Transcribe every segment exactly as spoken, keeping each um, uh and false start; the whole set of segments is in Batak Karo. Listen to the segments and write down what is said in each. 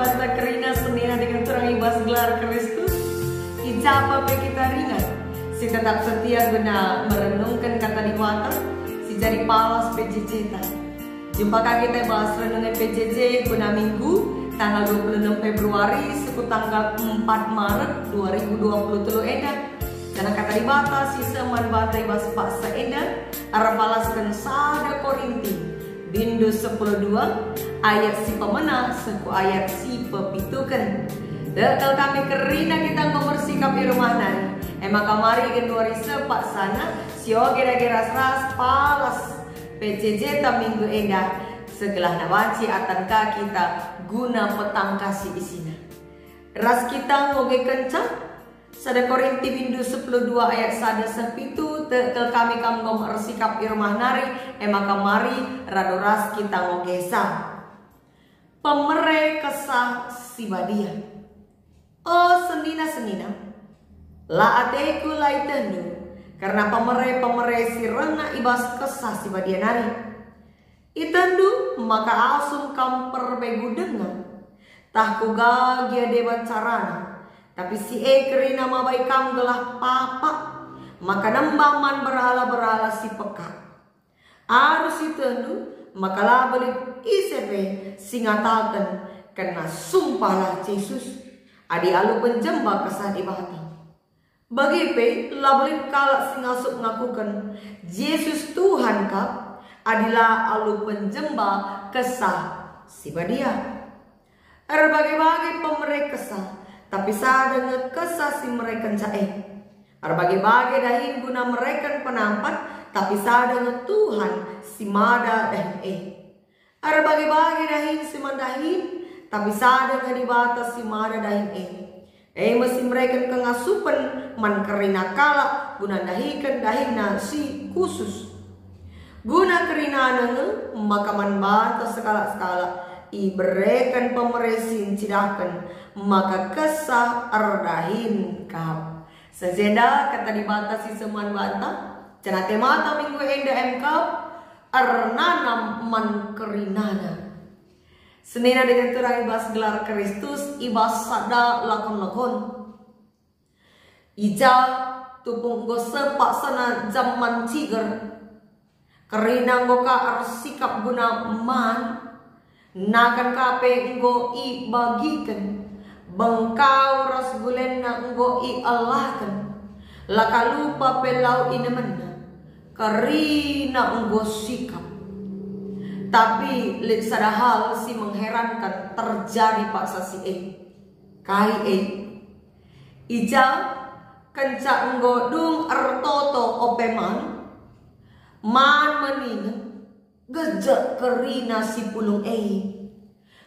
Kita kerina senina dengan terang i bas gelar Kristus, i ja pe kita ringan, si tetap setia guna merenungken Kata Dibata, si jadi palas P J J ta. Jumpa ka kita i bas renungen P J J guna Minggu, tanggal dua puluh enam Februari, seh ku tanggal empat Maret dua ribu dua puluh telu enda. Janah Kata Dibata si seh man banta i bas paksa enda erpalasken sada Korinti, bindu sepuluh dua, ayat si pemena seh ku ayat si pepituken. Tek kal kami kerina kita enggo mersikap i rumah nari, e maka mari genduari seh paksana si oge dage ras-ras palas P J J ta minggu enda, segelahna banci atan ka kita guna petangkasi isina. Ras kita ngoge kenca sada Korinti bindu sepuluh dua ayat sada seh pitu, tek kal kami kam enggo ersikap i rumah nari, e maka mari radu ras kita ngogesa. Pemere Kesah Si Badia. O senina-senina, la ateku la itehndu kerna pemere-pemere si rena i bas Kesah Si Badia nari. Itehndu maka asum kam perbegu denga, tah kuga gia deban carana, tapi si e kerina mabai kam gelah papak, maka nembah man berhala-berhala si pekak. Arus itehndu maka labo lit ise pe si ngataken kena sumpahlah Jesus, adi alu penjemba Kesah Dibata. Bage pe labo lit kalak si ngasup ngakuken Jesus Tuhan kap, adi la alu penjemba Kesah Si Badia. Erbage-bage pemere kesah, tapi sada nge Kesah si merekenca e. Erbage-bage dahin guna mereken penampat, tapi sada nge Tuhan si mada dahin e. Erbage-bage dahin si man dahin, tapi sada nge Dibata si mada dahin e. E me si mereken kengasupen man kerina kalak guna ndahiken dahinna si khusus. Guna kerinana nge maka man banta sekalak-sekalak ibereken pemere si ncidahken maka kesah erdahin kap. Sajenda Kata Dibata si seh man banta, janah temata minggu enda em kap, ernanam man kerinana. Senina dengan terang i bas gelar Kristus, i bas sada lakon-lakon. I ja tupung enggo seh paksana jaman ciger, kerina enggo ka ersikap guna man, nakan ka pe enggo ibagiken, bengkau ras gulenna enggo ielahken, la ka lupa pe lau inemenna, kerina enggo sikap. Tapi lit sada hal si mengherankan terjadi paksa si e. Kai e? I ja kenca enggo dung ertoto ope man, man me ningen, gejek kerina si pulung e,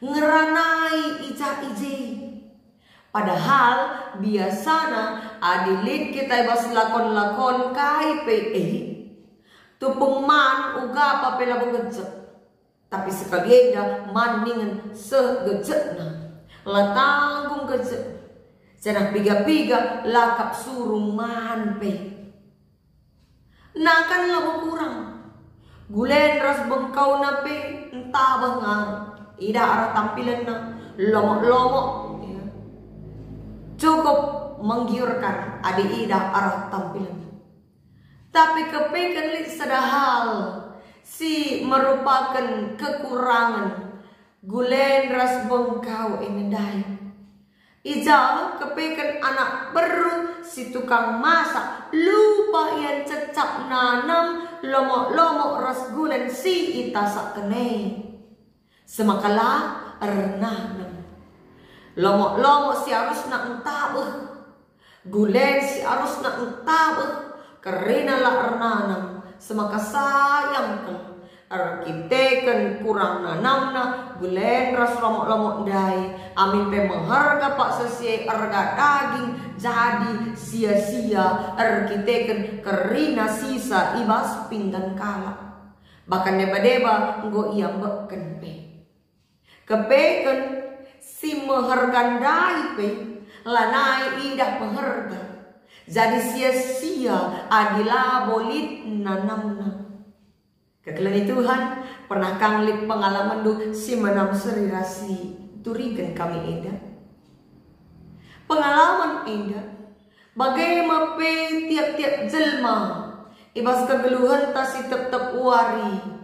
ngeranai i ja i je. Padahal biasana adi lit kita i bas lakon-lakon kai pe e, tupung man uga pe labo gejek. Tapi sekali enda man ningen seh gejekna, la tanggung gejekna, janah piga-piga la kap surung man pe. Nakan labo kurang, gulen ras bengkauna pe ntabeh ngarang, idah arah tampilenna, lomok-lomok, ya. Cukup menggiurkan adi idah arah tampilenna. Tapi kepeken lit sada hal si merupaken kekurangen gulen ras bengkau e ndai. I ja kepeken anak beru si tukang masak lupa ia ncecap nanem lomok-lomok ras gulen si itasakken e. Semaka la ernanem. Lomok-lomok si arusna ntabeh, gulen si arusna ntabeh, kerina la ernanem, semaka sayang kal. Erkiteken kurang nanamna gulen ras lomok-lomok ndai, amin pe meherga paksa si e erga daging jadi sia-sia erkiteken kerina sisa i bas pinggan kalak. Bahkan deba-deba enggo iambekken pe. Kepeken si meherga ndai pe lanai idah meherga, jadi sia-sia adi labo lit nanamna. Kekelengi Tuhan, pernah kang lit pengalamenndu si menam seri ras si Turiken kami enda. Pengalaman enda, bage me pe tiap-tiap jelma i bas kegeluhenta si tep-tep wari.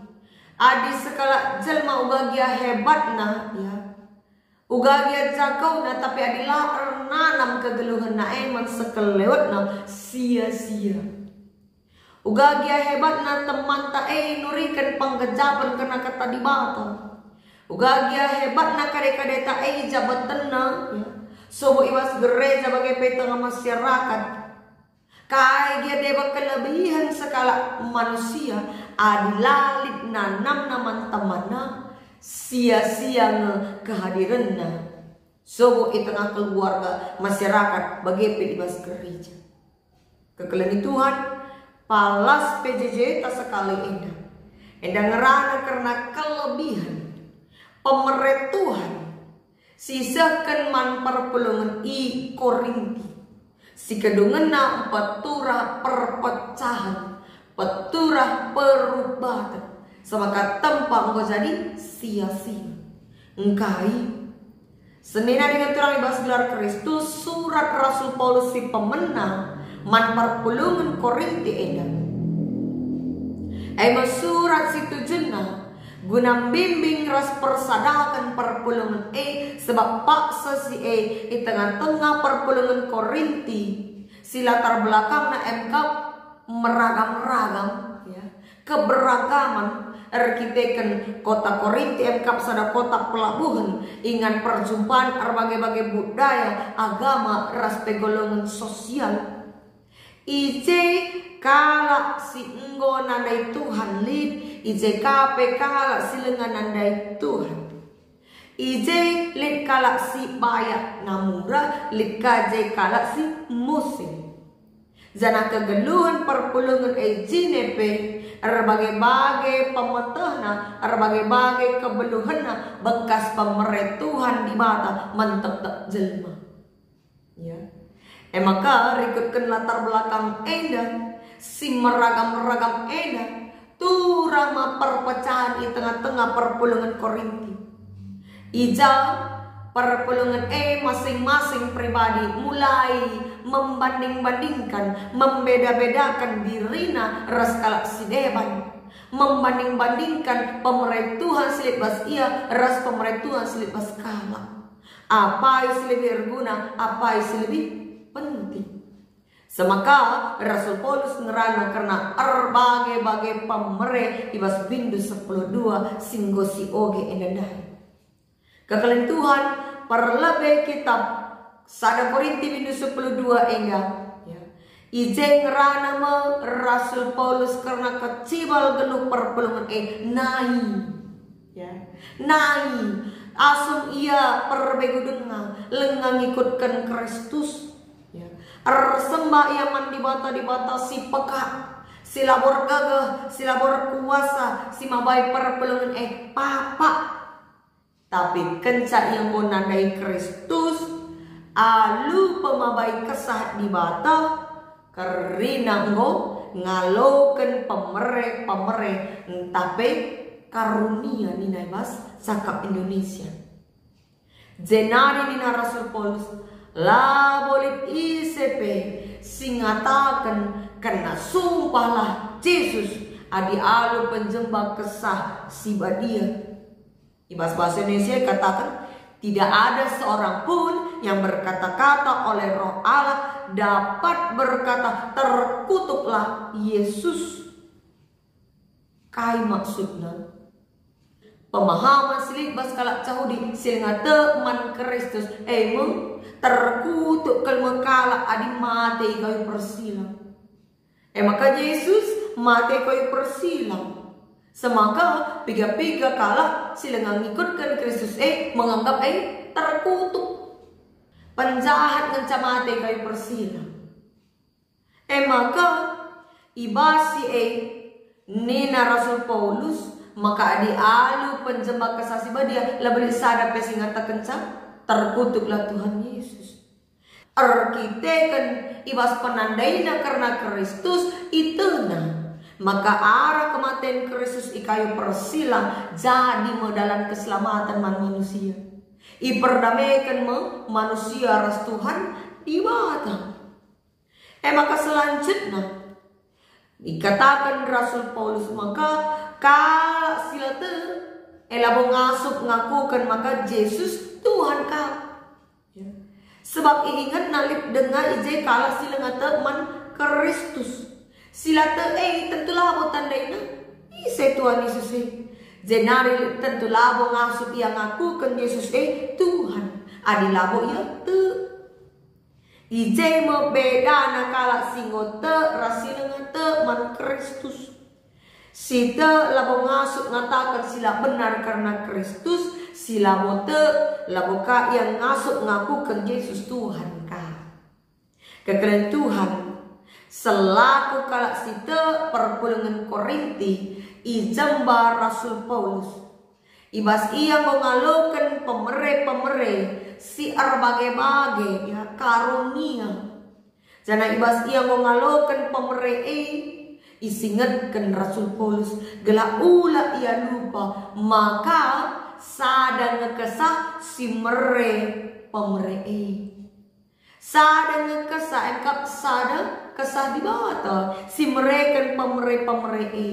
Adi sekalak jelma uga gia hebatna, ya, uga gia jagauna, tapi adi la ernanam kegeluhenna e man sekelewetna, sia-sia. Uga gia hebatna temanta e nuriken penggejapen kerna Kata Dibata. Uga gia hebatna kade-kadeta e i jabatenna, ya, sobo i bas gereja bage pe tengah masyarakat. Kai gia deba kelebihen sekalak manusia adi la lit nanamna man temanna, sia-sia nge kehadirenna, sobo i tengah keluarga, masyarakat, bage pe i bas gereja. Kekelengi Tuhan, palas P J J ta sekali enda. Enda ngerana kerna kelebihen pemere Tuhan si isehken man perpulungen i Korinti, si kedungenna peturah perpecahen, peturah perubaten, semaka tempa enggo jadi sia-sia. Engkai? Senina dingen turang i bas gelar Kristus, surat Rasul Paulus si pemena man perpulungen Korinti enda, e me surat si tujunna guna mbimbing ras persadaken perpulungen e, sebab paksa si e i tengah-tengah perpulungen Korinti si latar belakangna emkap meragam-ragam, ya. Keberagaman erkiteken kota Korinti emkap sada kota pelabuhen, ingan perjumpaan erbage-bage budaya, agama, ras pe golongan sosial. I je kalak si enggo nandai Tuhan lit, i je ka pe kalak si langa nandai Tuhan. I je lit kalak si bayak namura, lit ka je kalak si muse. Janah kegeluhen perpulungen e jine pe erbage-bage pemetehna, erbage-bage kebeluhenna bekas pemere Tuhan Dibata man tep-tep jelma. Ya. E maka, rikutken latar belakang enda, si meragam-ragam enda, turah me perpecahen i tengah-tengah perpulungen Korinti. I ja perpulungen e masing-masing pribadi mulai membanding-bandingkan, membeda-bedakan dirina ras kalak si deban, membanding-bandingkan pemere Tuhan si lit bas ia ras pemere Tuhan si lit bas kalak. Apai si lebih erguna, apai si lebih penting. Semaka Rasul Paulus ngerana kerna erbage-bage pemere i bas bindu sepuluh dua si enggo sioge enda ndai. Kekelengen Tuhan, perlebe kitab sada Korinti bindu sepuluh dua enda, ya. I je ngerana me Rasul Paulus kerna kecibal geluh perpulungen e nai. Ya. Nai, asum ia perbegu denga, langa ngikutken Kristus. Ya. Ersembah ia man dibata-dibata si pekak, si labo ergegeh, si labo erkuasa, si mabai perpulungen e papak. Tapi kenca ia enggo nandai Kristus, alu pemabai Kesah Dibata, kerina enggo ngaloken pemere-pemere ntah pe karunia nina i bas cakap Indonesia. Jenari nina Rasul Paulus, "Labo lit ise pe si ngataken kerna sumpahlah Jesus adi alu penjemba Kesah Si Badia." I bas bahasa Indonesia ikataken, "Tidak ada seorang pun yang berkata-kata oleh Roh Allah dapat berkata, 'Terkutuklah Yesus.'" Kai maksudna? Pemahaman si lit bas kalak Jahudi si langa tek man Kristus, e me, terkutuk kal me kalak adi mate i kayu persilang. E maka Jesus mate kayu persilang. Semaka piga-piga kalak si langa ngikutken Kristus e menganggap e terkutuk. Penjahat ngenca mate kayu persilang. E maka, i bas si e, nina Rasul Paulus, maka adi alu penjemba Kesah Si Badia, labo lit sada pe si ngatakenca, "Terkutuklah Tuhan Yesus." Erkiteken i bas penandaina kerna Kristus, itehna maka arah kematen Kristus i kayu persilang jadi me dalan keselamatan man manusia. Iperdameken me manusia ras Tuhan Dibata. E maka selanjutna, ikataken Rasul Paulus maka kalak si la tek e labo ngasup ngakuken maka Jesus Tuhan ka. Ya. Sebab iingetna lit denga i je kalak si langa tek man Kristus. Si la tek e tentu labo tandaina ise Tuhan Yesus e. Jenari lit tentu labo ngasup ia ngakuken Yesus e Tuhan, adi labo ia tek. I je me bedana kalak si enggo tek ras si langa tek man Kristus. Si tek labo ngasup ngataken si la benar kerna Kristus, si labo tek labo ka ia ngasup ngakuken Jesus Tuhan ka. Kekelen Tuhan, selaku kalak si tek perpulungen Korinti, ijemba Rasul Paulus. I bas ia enggo ngaloken pemere-pemere si erbage-bage, ya, karunia. Janah i bas ia enggo ngaloken pemere e, isingetken Rasul Paulus gelah ula ia lupa maka sada nge Kesah si mere pemere e. Sada nge Kesah, e kap sada Kesah Dibata si mereken pemere-pemere e.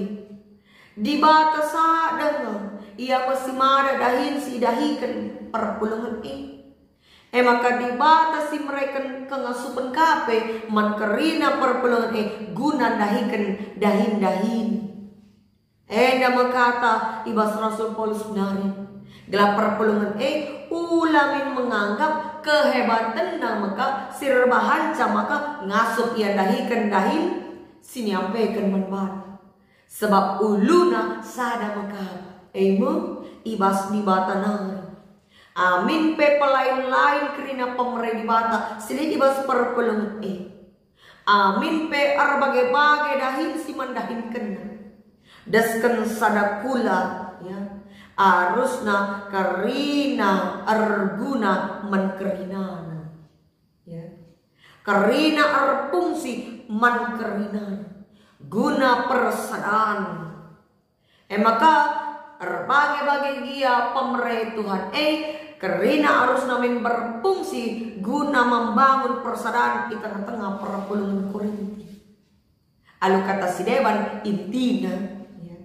Dibata sada nge, ia me si mada dahin si idahiken perpulungen e. E maka Dibata si mereken kengasupen ka pe man kerina perpulungen e guna ndahiken dahin-dahin. Enda me kata i bas Rasul Paulus nari, gelah perpulungen e ula min menganggap kehebatenna maka si erbahanca maka ngasup ia ndahiken dahin si niampeken man bana. Sebab uluna sada me kap, e me i bas Dibata nari. Amin pe pelain-lain kerina pemere Dibata si lit i bas perpulungen e. Amin pe erbage-bage dahin si man dahinkenna. Desken sada kula, ya, arusna kerina erguna man kerinana. Ya. Kerina erpungsi man kerinana. Guna persadan. E maka, erbage-bage gia pemere Tuhan e, kerina arusna min berfungsi guna membangun persadan i tengah-tengah perpulungen Korinti. Alu kata si deban, intina, ya.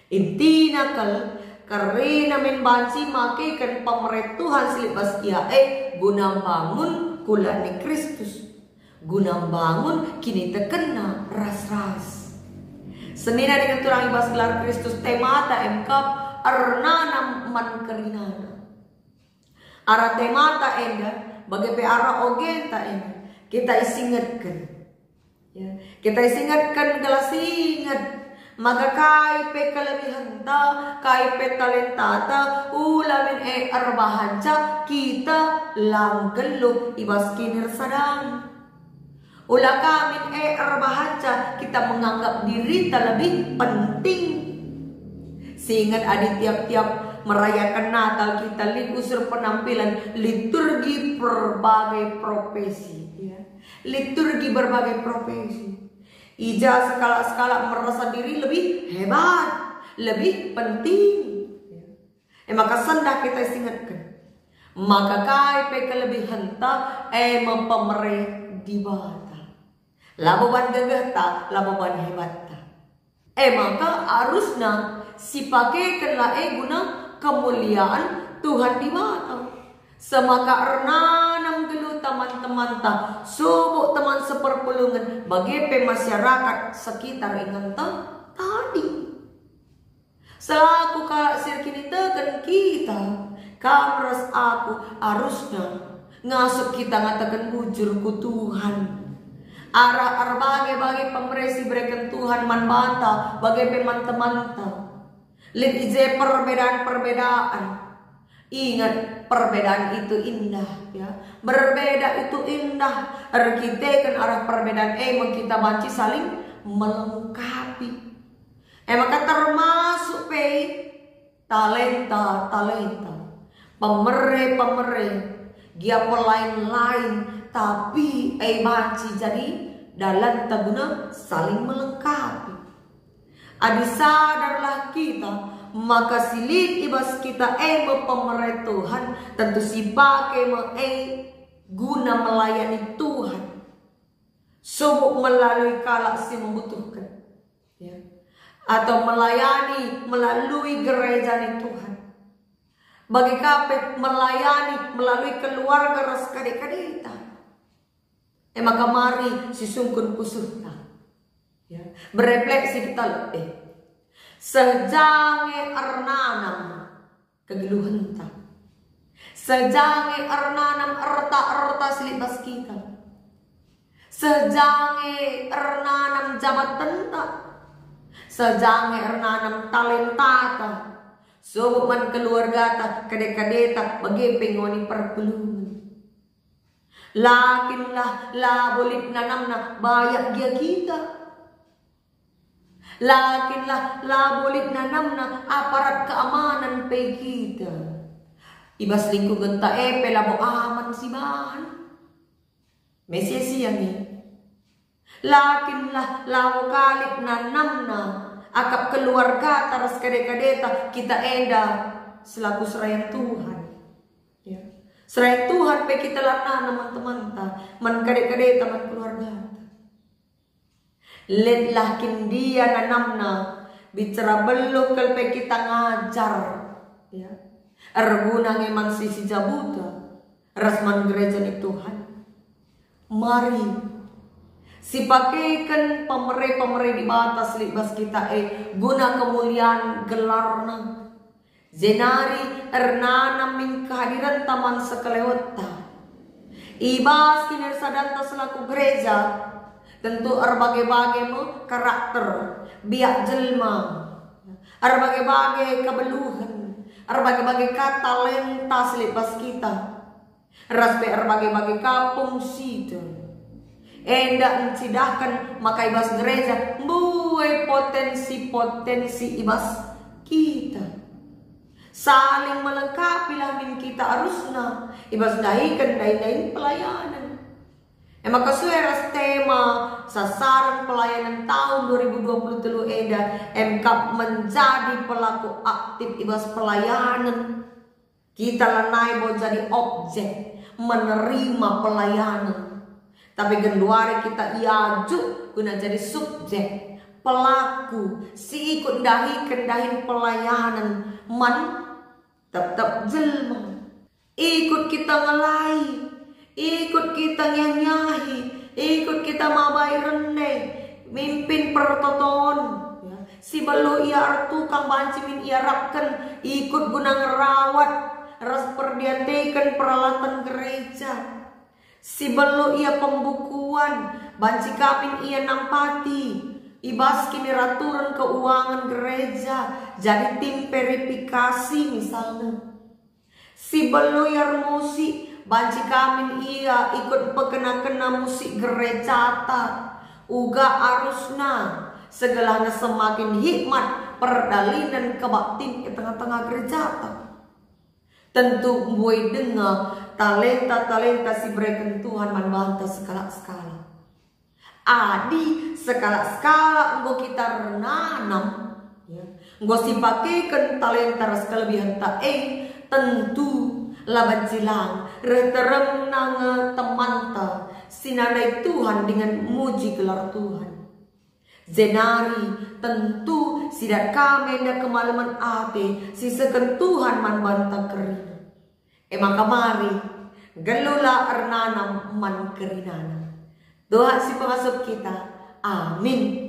Intina kal, kerina min banci makeken pemere Tuhan si lit bas ia e guna mbangun kula ni Kristus. Guna mbangun kinitekenna ras-ras. Senina dingen turang i bas gelar Kristus, temata e me kap ernanam man kerinana. Arah temata enda, bage pe arah ogenta enda, kita isingetken. Ya, kita isingetken gelah singet maka kai pe kelebihenta, kai pe talentata, ula min e erbahanca kita la nggeluh i bas kinirsadan. Ula ka min e erbahanca kita menganggap dirita lebih penting. Singet adi tiap-tiap merayaken Natal kita lit usur penampilan liturgi berbagai profesi, ya. Liturgi berbagai profesi. I ja sekalak-sekalak merasa diri lebih hebat, lebih penting. E maka sendah kita isingetken maka kai pe kelebihenta e me pemere Dibata. Labo ban gegehta, labo ban hebatta. E maka arusna sipakekenlah e guna kemuliaan Tuhan Dibata. Semaka ernanam geluh teman-temanta, subuk teman seperpulungen, bage pe masyarakat sekitar ingenta tadi. Selaku kalak si erkiniteken kita, kam ras aku arusna ngasup kita ngataken bujur ku Tuhan. Arah erbage-bage pemere si ibereken Tuhan man banta, bage pe man temanta. Lit i je perbedaan-perbedaan. Ingat, perbedaan itu indah, ya. Berbeda itu indah. Erkiteken arah perbedaan e me kita banci saling melengkapi. E maka termasuk pe talenta-talenta, pemere-pemere, gia pelain-lain, tapi e banci jadi dalanta guna saling melengkapi. Adi sadarlah kita Maka si lit i bas kita e me pemere Tuhan, tentu si pake me e guna melayani Tuhan, subuk melalui kalak si membutuhken, ya, atau melayani melalui gereja ni Tuhan. Bage ka pe melayani melalui keluarga ras kade-kadeta. E maka mari sisungkun pusuhta. Ya, berefleksi kita lebih. Seh ja nge ernanam kegeluhenta. Seh ja nge ernanam erta-erta si lit bas kita. Seh ja nge ernanam jabatenta. Seh ja nge ernanam talentata. Subuk man keluargata, kade-kadeta, bage pe ngoni perpulungen. La kin lah labo lit nanamna bayak gia kita. La kin lah labo lit nanamna aparat keamanan pe kita. I bas lingkungenta e pe labo aman sibahan. Mesia-sia nge. La kin lah labo ka lit nanamna akap keluargata ras kade-kadeta kita enda selaku serayan Tuhan. Ya. Serayan Tuhan pe kita la nanam man temanta, man kade-kadeta, man keluargata. Lit lah kin ndia nanamna, bicara beluh kal pe kita ngajar, ya. Erguna nge man si sijabuta ras man gereja ni Tuhan. Mari sipakeken pemere-pemere Dibata si lit bas kita e guna kemulian gelarNa. Jenari ernanam min kehadirenta man sekelewetta. I bas kinirsadanta selaku gereja, tentu erbage-bage me karakter, biak jelma, erbage-bage kebeluhen, erbage-bage ka talenta si lit bas kita. Ras pe erbage-bage ka fungsita. Enda ncidahken maka i bas gereja mbue potensi-potensi i bas kita. Saling melengkapilah min kita arusna i bas ndahiken dahin-dahin pelayanen. E maka sue ras tema sasaran pelayanan tahun dua ribu dua puluh telu enda, emkap menjadi pelaku aktif i bas pelayanen. Kita lanai bo jadi objek menerima pelayanan, tapi genduari kita iajuk guna jadi subjek, pelaku, si ikut ndahiken dahin pelayanan man tep-tep jelma. Ikut kita ngelai, ikut kita ngiah-ngiahi, ikut kita mabai rende, mimpin pertoton, ya. Si beluh ia ertukang banci min iarapken, ikut guna ngerawat ras perdiateken peralatan gereja. Si beluh ia pembukuan, banci ka min ia nampati i bas kiniraturen keuangen gereja, jadi tim verifikasi misalna. Si beluh ia ermusik, banci ka min ia ikut mpekena-kena musik gerejata, uga arusna, segelahna semakin hikmat perdalinen kebaktin i tengah-tengah gerejata. Tentu mbue denga talenta-talenta si ibereken Tuhan man banta sekalak-sekalak. Adi sekalak-sekalak enggo kita ernanam, ya, enggo sipakeken talenta ras kelebihenta e, tentu la banci lang reh teremna nge temanta si nandai Tuhan dingen muji gelar Tuhan. Jenari tentu sidat kami enda kemalemen ate si isehken Tuhan man banta kerina. E maka mari, nggeluhlah ernanam man kerinana. Tuhan si pengasup kita. Amin.